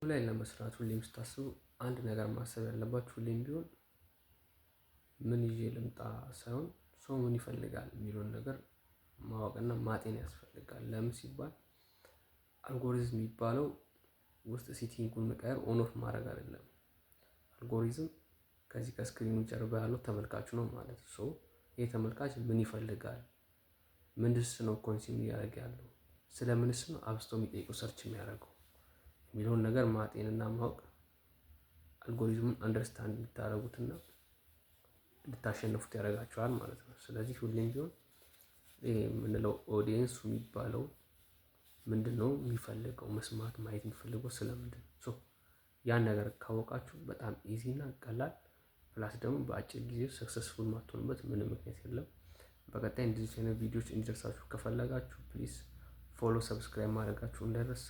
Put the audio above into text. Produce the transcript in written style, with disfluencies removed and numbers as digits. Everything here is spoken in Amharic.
ላይ ለመስራት ሁሌም ስታስቡ አንድ ነገር ማሰብ ያለባችሁ፣ ሁሌም ቢሆን ምን ይዤ ልምጣ ሳይሆን ሰው ምን ይፈልጋል የሚለውን ነገር ማወቅና ማጤን ያስፈልጋል። ለምን ሲባል አልጎሪዝም የሚባለው ውስጥ setting ኡን መቀየር፣ on off ማድረግ አይደለም። አልጎሪዝም ከዚህ ከ screen ኡ ጀርባ ያለው ተመልካቹ ነው ማለት ነው። So ይህ ተመልካች ምን ይፈልጋል? ምንድስ ነው consume እያደረገ ያለው? ስለ ምንስ ነው አብዝቶ የሚጠይቀው፣ search የሚያደርገው የሚለውን ነገር ማጤንና ማወቅ algorithm ኡን understand እንድታደርጉትና እንድታሸንፉት ያደርጋችኋል ማለት ነው። ስለዚህ ሁሌም ቢሆን ይሄ የምንለው audience ኡ የሚባለው ምንድን ነው የሚፈልገው፣ መስማት ማየት የሚፈልገው ስለምንድን ነው? ያን ነገር ካወቃችሁ በጣም easy እና ቀላል፣ plus ደግሞ በአጭር ጊዜ successful ማትሆኑበት ምንም ምክንያት የለም። በቀጣይ እንደዚህ አይነት ቪዲዮዎች እንዲደርሳችሁ ከፈለጋችሁ please follow፣ subscribe ማድረጋችሁ እንዳይረሳ።